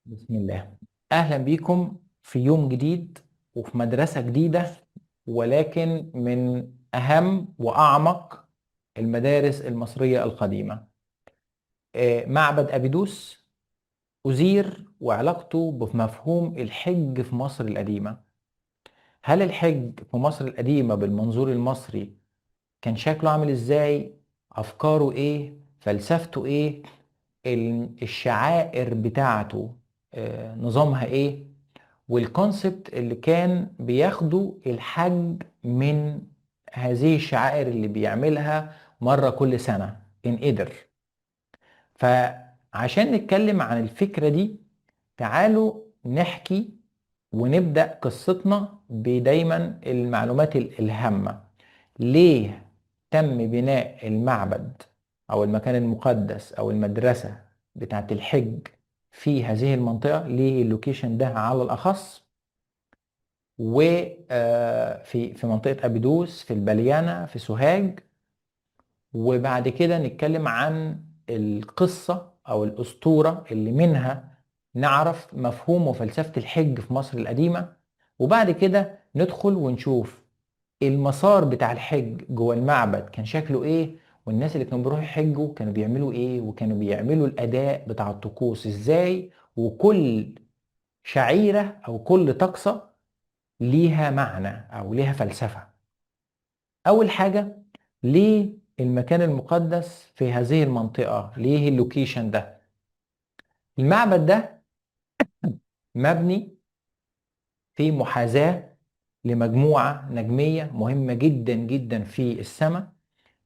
بسم الله. أهلا بيكم في يوم جديد وفي مدرسة جديدة، ولكن من أهم وأعمق المدارس المصرية القديمة. معبد أبيدوس، أزير وعلاقته بمفهوم الحج في مصر القديمة. هل الحج في مصر القديمة بالمنظور المصري كان شكله عامل إزاي؟ أفكاره إيه؟ فلسفته إيه؟ الشعائر بتاعته نظامها إيه؟ وال concept اللي كان بياخده الحج من هذه الشعائر اللي بيعملها مرة كل سنة إن قدر. فعشان نتكلم عن الفكرة دي تعالوا نحكي ونبدأ قصتنا بدايما المعلومات الهامة. ليه تم بناء المعبد أو المكان المقدس أو المدرسة بتاعت الحج في هذه المنطقة؟ ليه ال location ده على الأخص؟ وفي في منطقة أبيدوس، في البليانة، في سوهاج. وبعد كده نتكلم عن القصة أو الأسطورة اللي منها نعرف مفهوم وفلسفة الحج في مصر القديمة. وبعد كده ندخل ونشوف المسار بتاع الحج جوه المعبد كان شكله ايه، والناس اللي كانوا بيروحوا يحجوا كانوا بيعملوا ايه، وكانوا بيعملوا الأداء بتاع الطقوس ازاي، وكل شعيرة أو كل طقسة ليها معنى أو ليها فلسفة. أول حاجة، ليه المكان المقدس في هذه المنطقة؟ ليه ال location ده؟ المعبد ده مبني في محاذاة لمجموعة نجمية مهمة جدا جدا في السماء،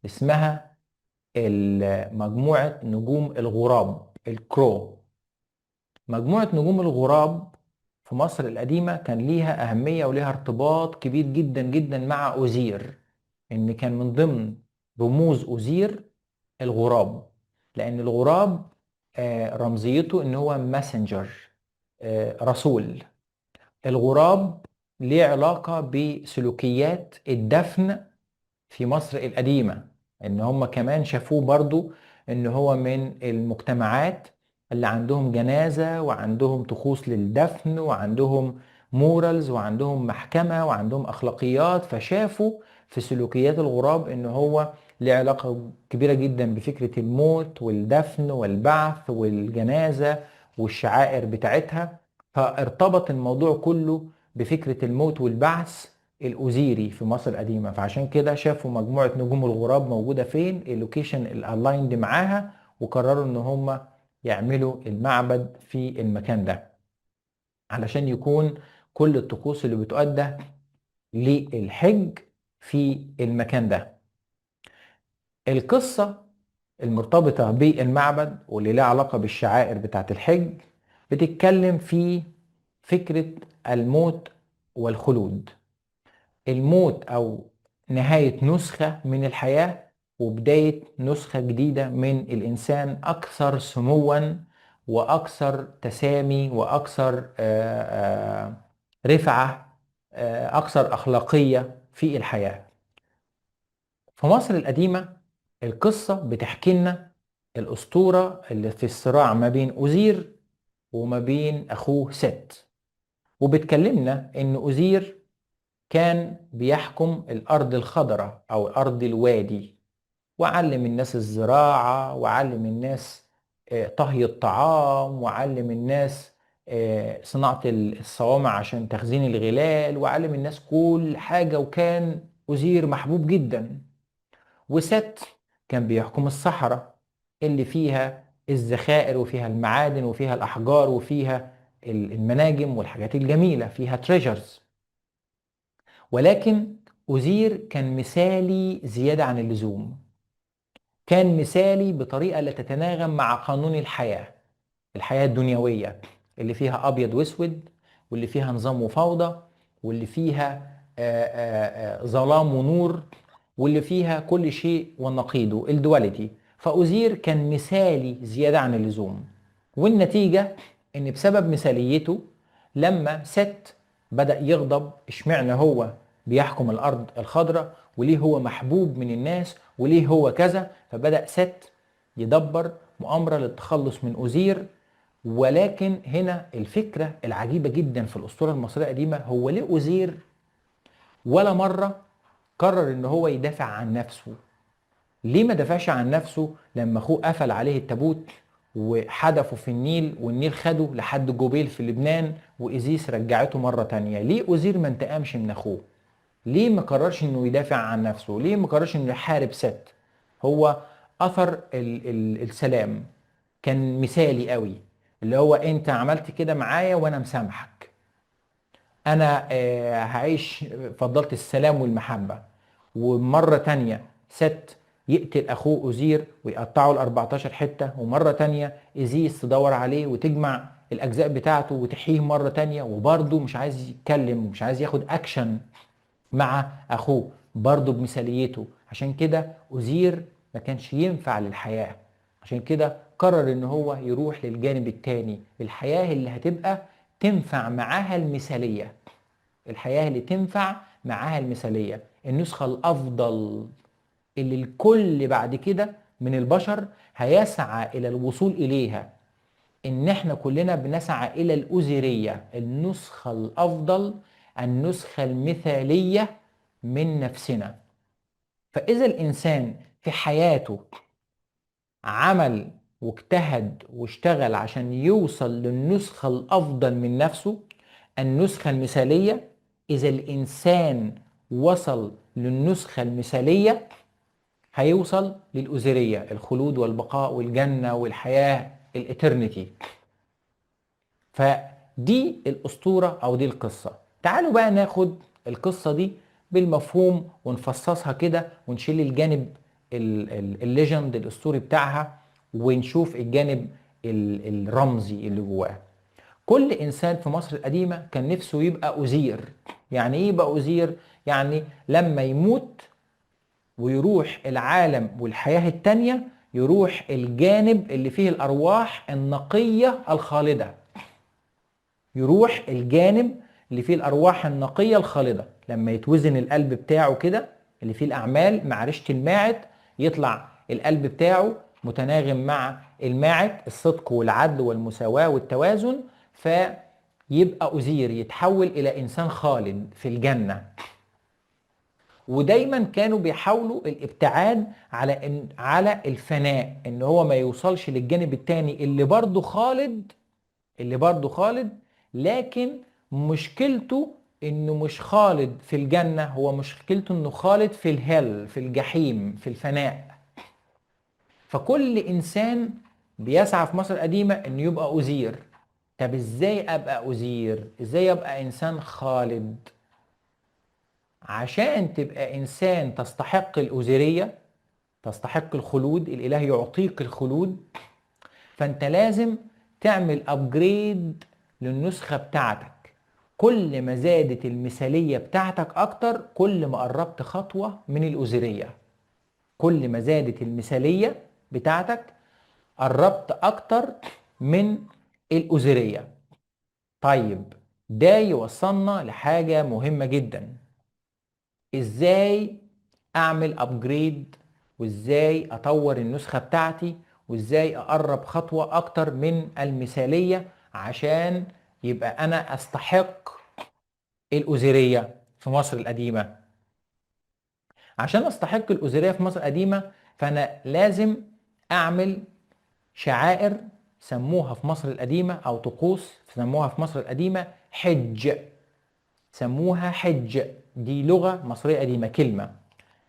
اسمها مجموعة نجوم الغراب، ال Crow. مجموعة نجوم الغراب في مصر القديمة كان ليها أهمية وليها ارتباط كبير جدا جدا مع أوزير، إن كان من ضمن رموز أوزير الغراب، لأن الغراب رمزيته إن هو messenger، رسول. الغراب ليه علاقة بسلوكيات الدفن في مصر القديمة، ان هم كمان شافوه برضو ان هو من المجتمعات اللي عندهم جنازة وعندهم طقوس للدفن وعندهم morals وعندهم محكمة وعندهم اخلاقيات. فشافوا في سلوكيات الغراب ان هو ليه علاقة كبيرة جدا بفكرة الموت والدفن والبعث والجنازة والشعائر بتاعتها. فارتبط الموضوع كله بفكرة الموت والبعث الأوزيري في مصر القديمة. فعشان كده شافوا مجموعة نجوم الغراب موجودة فين، ال location ال aligned معاها، وقرروا ان هم يعملوا المعبد في المكان ده علشان يكون كل الطقوس اللي بتؤدى للحج في المكان ده. القصة المرتبطة بالمعبد واللي لها علاقة بالشعائر بتاعت الحج بتتكلم في فكرة الموت والخلود، الموت أو نهاية نسخة من الحياة وبداية نسخة جديدة من الإنسان أكثر سموا وأكثر تسامي وأكثر رفعة، أكثر أخلاقية في الحياة. في مصر القديمة القصة بتحكي لنا الأسطورة اللي في الصراع ما بين أوزير وما بين أخوه ست، وبتكلمنا إن أوزير كان بيحكم الأرض الخضراء أو أرض الوادي، وعلم الناس الزراعة، وعلم الناس طهي الطعام، وعلم الناس صناعة الصوامع عشان تخزين الغلال، وعلم الناس كل حاجة، وكان أوزير محبوب جدا. وست كان بيحكم الصحراء اللي فيها الذخائر وفيها المعادن وفيها الأحجار وفيها المناجم والحاجات الجميلة، فيها treasures. ولكن أوزير كان مثالي زيادة عن اللزوم، كان مثالي بطريقة لا تتناغم مع قانون الحياة، الحياة الدنيوية اللي فيها أبيض وأسود، واللي فيها نظام وفوضى، واللي فيها ظلام ونور، واللي فيها كل شيء ونقيضه، ال duality. فأوزير كان مثالي زيادة عن اللزوم، والنتيجة إن بسبب مثاليته لما ست بدأ يغضب، اشمعنى هو بيحكم الأرض الخضراء، وليه هو محبوب من الناس، وليه هو كذا. فبدأ ست يدبر مؤامرة للتخلص من أوزير. ولكن هنا الفكرة العجيبة جدا في الأسطورة المصرية القديمة، هو ليه أوزير ولا مرة قرر ان هو يدافع عن نفسه؟ ليه ما دافعش عن نفسه لما اخوه قفل عليه التابوت وحدفه في النيل، والنيل خده لحد جوبيل في لبنان، وإيزيس رجعته مرة تانية؟ ليه أوزير ما انتقمش من اخوه؟ ليه ما قررش انه يدافع عن نفسه؟ ليه ما قررش انه يحارب ست؟ هو اثر السلام، كان مثالي قوي، اللي هو انت عملت كده معايا وانا مسامحك، انا هعيش، فضلت السلام والمحبة. ومرة تانية ست يقتل اخوه اوزير ويقطعه ال 14 حتة، ومرة تانية ايزيس تدور عليه وتجمع الاجزاء بتاعته وتحييه مرة تانية، وبرضه مش عايز يتكلم ومش عايز ياخد اكشن مع اخوه، برضه بمثاليته. عشان كده اوزير ما كانش ينفع للحياة، عشان كده قرر ان هو يروح للجانب التاني، الحياة اللي هتبقى تنفع معاها المثالية، الحياة اللي تنفع معاها المثالية، النسخة الأفضل اللي الكل بعد كده من البشر هيسعى إلى الوصول إليها. إن إحنا كلنا بنسعى إلى الأوزيرية، النسخة الأفضل، النسخة المثالية من نفسنا. فإذا الإنسان في حياته عمل واجتهد واشتغل عشان يوصل للنسخة الأفضل من نفسه، النسخة المثالية، إذا الإنسان وصل للنسخة المثالية هيوصل للأوزيرية، الخلود والبقاء والجنة والحياة، الإترنتي. فدي الأسطورة أو دي القصة. تعالوا بقى ناخد القصة دي بالمفهوم ونفصصها كده، ونشيل الجانب ال legend الأسطوري بتاعها، ونشوف الجانب الرمزي اللي جواه. كل إنسان في مصر القديمة كان نفسه يبقى أوزير. يعني إيه يبقى أوزير؟ يعني لما يموت ويروح العالم والحياة التانية، يروح الجانب اللي فيه الأرواح النقية الخالدة، يروح الجانب اللي فيه الأرواح النقية الخالدة. لما يتوزن القلب بتاعه كده اللي فيه الأعمال مع ريشة الماعت، يطلع القلب بتاعه متناغم مع الماعت، الصدق والعدل والمساواة والتوازن، فيبقى أوزير، يتحول إلى إنسان خالد في الجنة. ودايما كانوا بيحاولوا الابتعاد على الفناء، ان هو ما يوصلش للجانب التاني اللي برضه خالد، اللي برضه خالد، لكن مشكلته انه مش خالد في الجنة، هو مشكلته انه خالد في الهل، في الجحيم، في الفناء. فكل انسان بيسعى في مصر القديمة انه يبقى أوزير. طب ازاي ابقى أوزير؟ ازاي ابقى انسان خالد؟ عشان تبقى انسان تستحق الأوزيرية، تستحق الخلود، الاله يعطيك الخلود، فانت لازم تعمل upgrade للنسخة بتاعتك. كل ما زادت المثالية بتاعتك اكتر، كل ما قربت خطوة من الأوزيرية. كل ما زادت المثالية بتاعتك قربت اكتر من الأوزيرية. طيب ده يوصلنا لحاجة مهمة جدا، ازاي اعمل upgrade، وازاي اطور النسخة بتاعتي، وازاي اقرب خطوة اكتر من المثالية عشان يبقى انا استحق الأوزيرية في مصر القديمة. عشان استحق الأوزيرية في مصر القديمة فانا لازم اعمل شعائر سموها في مصر القديمة، او طقوس سموها في مصر القديمة حج، سموها حج. دي لغة مصرية قديمة،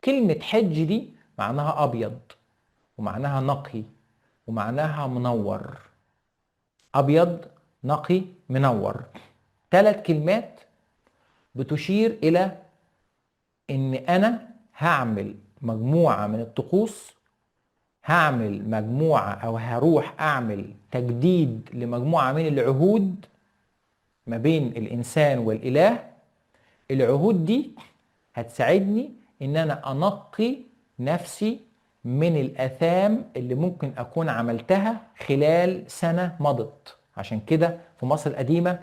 كلمة حج دي معناها أبيض، ومعناها نقي، ومعناها منور. أبيض، نقي، منور، 3 كلمات بتشير إلى إن أنا هعمل مجموعة من الطقوس، هعمل مجموعة أو هروح أعمل تجديد لمجموعة من العهود ما بين الإنسان والإله. العهود دي هتساعدني إن أنا أنقي نفسي من الآثام اللي ممكن أكون عملتها خلال سنة مضت. عشان كده في مصر القديمة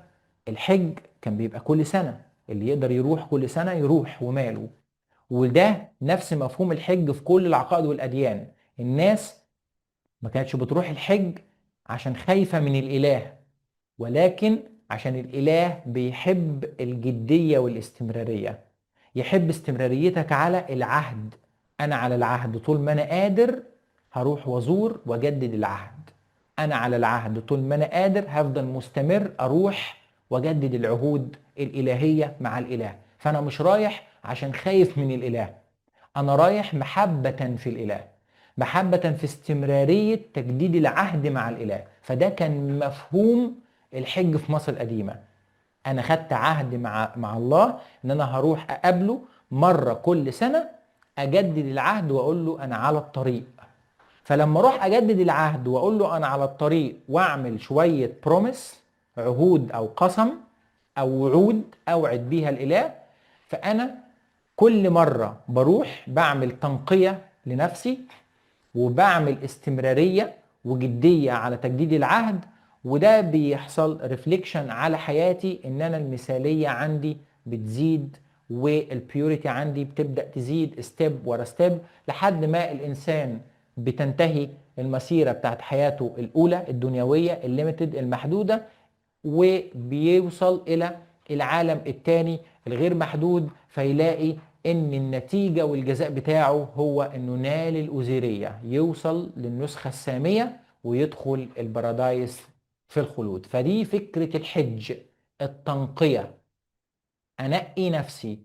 الحج كان بيبقى كل سنة، اللي يقدر يروح كل سنة يروح وماله. وده نفس مفهوم الحج في كل العقائد والأديان. الناس ما كانتش بتروح الحج عشان خايفة من الإله، ولكن عشان الإله بيحب الجدية والاستمرارية، يحب استمراريتك على العهد. أنا على العهد طول ما أنا قادر هروح وازور واجدد العهد، أنا على العهد طول ما أنا قادر هفضل مستمر أروح واجدد العهود الإلهية مع الإله. فأنا مش رايح عشان خايف من الإله، أنا رايح محبة في الإله، محبة في استمرارية تجديد العهد مع الإله. فده كان مفهوم الحج في مصر القديمة. أنا خدت عهد مع الله إن أنا هروح أقابله مرة كل سنة، أجدد العهد وأقول له أنا على الطريق. فلما أروح أجدد العهد وأقول له أنا على الطريق وأعمل شوية promise، عهود أو قسم أو وعود أوعد بيها الإله، فأنا كل مرة بروح بعمل تنقية لنفسي وبعمل استمرارية وجدية على تجديد العهد، وده بيحصل reflection على حياتي ان انا المثالية عندي بتزيد وال purity عندي بتبدأ تزيد step ورا step، لحد ما الانسان بتنتهي المسيرة بتاعت حياته الاولى الدنيوية ال limited المحدودة، وبيوصل الى العالم التاني الغير محدود، فيلاقي ان النتيجة والجزاء بتاعه هو انه نال الأوزيرية، يوصل للنسخة السامية ويدخل ال paradise في الخلود. فدي فكرة الحج، التنقية، انقي نفسي،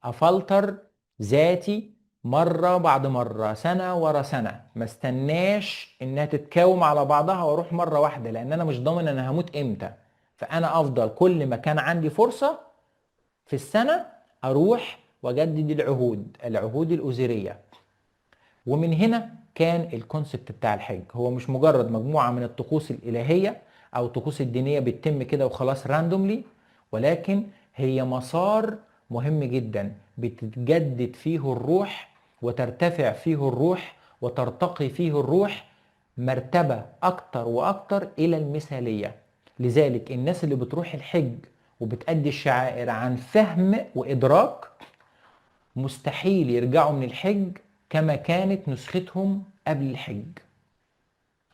افلتر ذاتي مرة بعد مرة، سنة ورا سنة، ما استناش انها تتكوم على بعضها واروح مرة واحدة، لان انا مش ضامن انا هموت امتى. فانا افضل كل ما كان عندي فرصة في السنة اروح واجدد العهود، العهود الأوزيرية. ومن هنا كان ال concept بتاع الحج، هو مش مجرد مجموعة من الطقوس الإلهية أو الطقوس الدينية بتتم كده وخلاص randomly، ولكن هي مسار مهم جدا بتتجدد فيه الروح وترتفع فيه الروح وترتقي فيه الروح مرتبة أكتر وأكتر إلى المثالية. لذلك الناس اللي بتروح الحج وبتأدي الشعائر عن فهم وإدراك مستحيل يرجعوا من الحج كما كانت نسختهم قبل الحج.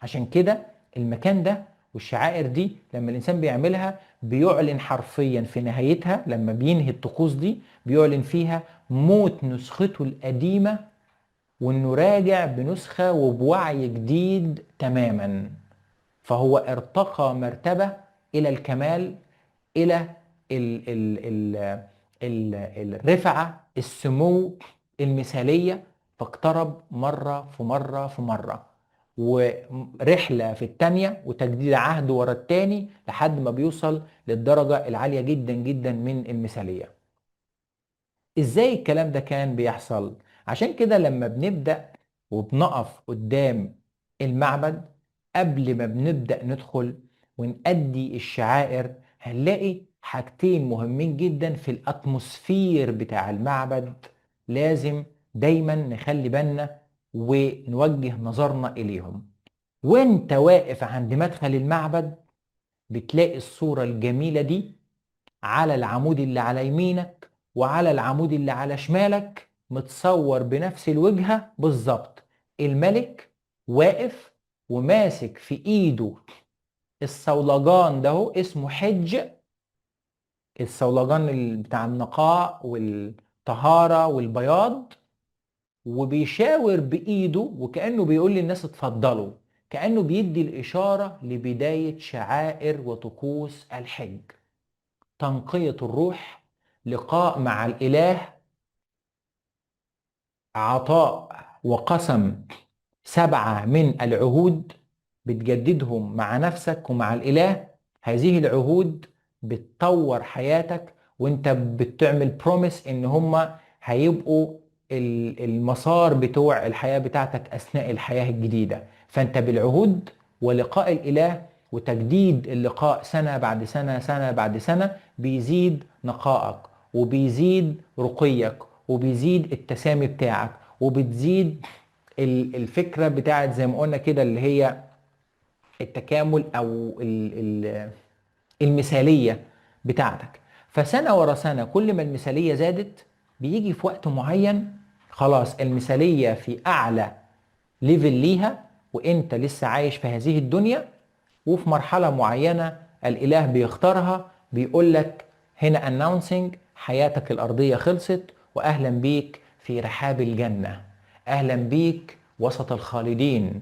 عشان كده المكان ده والشعائر دي لما الإنسان بيعملها بيعلن حرفيا في نهايتها، لما بينهي الطقوس دي بيعلن فيها موت نسخته القديمة وإنه راجع بنسخة وبوعي جديد تماما. فهو ارتقى مرتبة إلى الكمال، إلى ال ال ال ال الرفعة، السمو، المثالية، فاقترب مرة في مرة في مرة، ورحلة في التانية، وتجديد عهد ورا التاني، لحد ما بيوصل للدرجة العالية جدا جدا من المثالية. ازاي الكلام ده كان بيحصل؟ عشان كده لما بنبدأ وبنقف قدام المعبد قبل ما بنبدأ ندخل ونأدي الشعائر، هنلاقي حاجتين مهمين جدا في ال atmosphere بتاع المعبد لازم دايما نخلي بالنا ونوجه نظرنا إليهم. وانت واقف عند مدخل المعبد بتلاقي الصورة الجميلة دي على العمود اللي على يمينك وعلى العمود اللي على شمالك، متصور بنفس الوجهة بالظبط. الملك واقف وماسك في ايده الصولجان ده، هو اسمه حج، الصولجان بتاع النقاء والطهارة والبياض، وبيشاور بإيده وكأنه بيقول للناس اتفضلوا، كأنه بيدي الإشارة لبداية شعائر وطقوس الحج. تنقية الروح، لقاء مع الإله، عطاء وقسم 7 من العهود بتجددهم مع نفسك ومع الإله. هذه العهود بتطور حياتك، وانت بتعمل بروميس ان هما هيبقوا المسار بتوع الحياة بتاعتك أثناء الحياة الجديدة. فانت بالعهود ولقاء الإله وتجديد اللقاء سنة بعد سنة، سنة بعد سنة، بيزيد نقائك وبيزيد رقيك وبيزيد التسامي بتاعك، وبتزيد الفكرة بتاعت زي ما قلنا كده اللي هي التكامل أو المثالية بتاعتك. فسنة ورا سنة كل ما المثالية زادت، بيجي في وقت معين خلاص المثالية في أعلى level ليها وانت لسه عايش في هذه الدنيا، وفي مرحلة معينة الإله بيختارها، بيقول لك هنا announcing حياتك الأرضية خلصت، وأهلا بيك في رحاب الجنة، أهلا بيك وسط الخالدين.